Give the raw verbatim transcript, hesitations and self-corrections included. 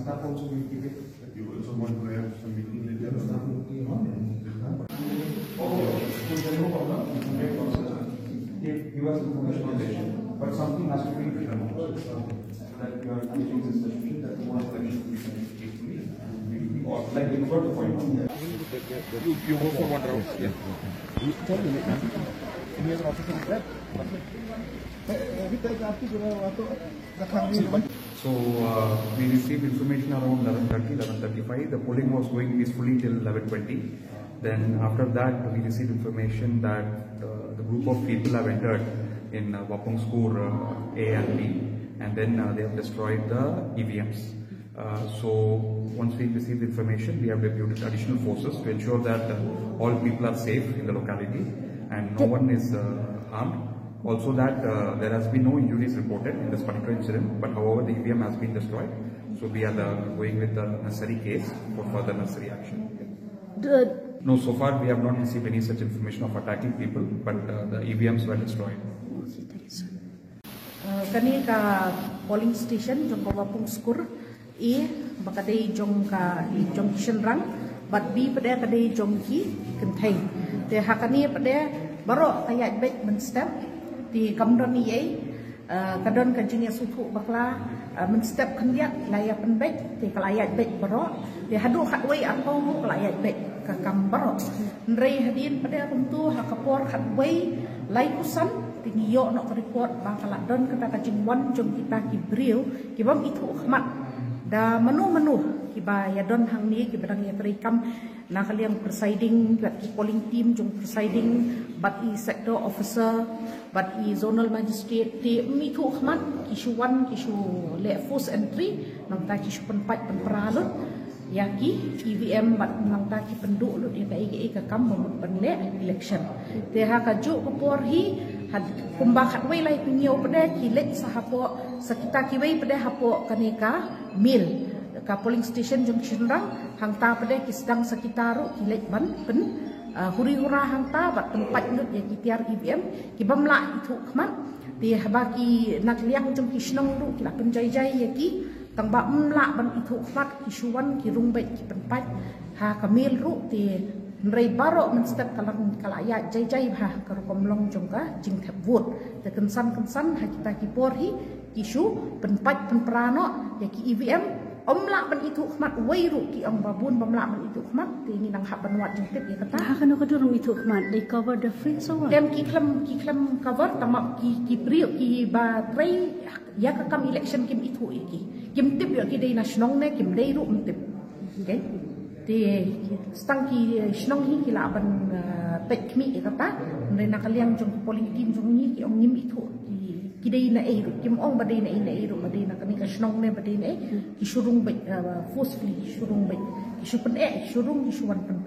Staff also will keep it. You also want to have some meeting later? Staff will be on. Okay. Give us information on this. But something has to be written also. That you are giving this suggestion that no one collection will be made peacefully. Or like you got the point. You, you go for one round. Yeah. So uh, we received information around eleven thirty, eleven thirty-five. The polling was going peacefully till eleven twenty. Then after that, we received information that uh, the group of people have entered in uh, Wapung Skur uh, A and B, and then uh, they have destroyed the E V Ms. Uh, so once we received information, we have deputed additional forces to ensure that uh, all people are safe in the locality and no one is uh, harmed. Also that uh, there has been no injuries reported in this particular incident, but however the E V M has been destroyed. So we are uh, going with the necessary case for further necessary action. No, so far we have not received any such information of attacking people, but uh, the E V Ms were destroyed. Uh, kane ka polling station jong ka Wapung Skur, A ba ka dei jong ka jong ki shynrang, bad B pat ka dei jong ki kynthei. Te ha kane pat baroh ka ïaid beit mynstep, te kam don ei ei. Uh, ka don ka jingïasngewthuh bakla, uh, mynstep khyndiat la ïa pynbeit, te ka la ïaid beit baroh. Te haduh khatwei arphew ruh ka la ïaid beit ka kam baroh. Hynrei hadien pat kumta ha ka por khatwei laiphew san, te ngi ïoh noh ka report ba ka la don kata ka jingwan jong kita ki briew ki bym ithuh khmat da mano mano kiba ïa don hangne kiba dang ïa trei kam na ka liang presiding, bad ki polling team jong presiding, bad i sector officer, bad i zonal magistrate, te ym ithuh khmat ki shu wan ki shu leh forced entry, nangta ki shu pynpait pynpra lut ïa ki E V M bad nangta ki pynduh lut ïa kaei kaei ka kam ba mut ban leh election. Te ha kajuh ka por hi, kumba khatwei laiphew hynñiew pat ki leit sa hapoh, sa kita kiwei pat hapoh kane ka mill, ka polling station jong ki shynrang, hangta pat ki sdang sa kita ruh ki leit ban pyn uh, huri hura hangta bad pynpait lut ïa ki tiar E V M ki bym lah ithuh khmat. Te haba ki na ka liang jong ki shnong ruh ki la pynjai jai ïa ki, tang ba ym lah ban ithuh khmat, ki shu wan ki rung beit ki pynpait ha ka mill ruh. Te hynrei baroh mynstep ka la ka la ïaid jai jai bha ka rukom long jong ka jingthep vote. Te kynsan kynsan ha kita ki por hi ki shu pynpait pynpra noh ïa ki E V M. Ym lah ban ithuh khmat, wei ruh ki ong ba bun bym lah ban ithuh khmat, te ngi nang hap ban wad jingtip ïa kata. Ha kano ka dur ym ithuh khmat, they cover the fields or what? Em, ki khlem ki khlem cover, tang ba ki ki briew kiba trei ïa ka kam election kim ithuh ïa ki. Kim tip ïa ki dei na shnong ne kim dei ruh ym tip. Okay. Te tang ki shnong hi ki lah ban uh, peit khmih ïa kata. Hynrei na ka liang jong ki polling team jong ngi ki ong ngim ithuh, ki ki dei na ei ruh, kim ong ba dei na ei na ei ruh, ba dei na kane ka shnong ne ba dei na ei. Ki shu rung beit, uh, forcefully ki shu rung beit, ki shu pyneh, ki shu rung, ki shu wan pyn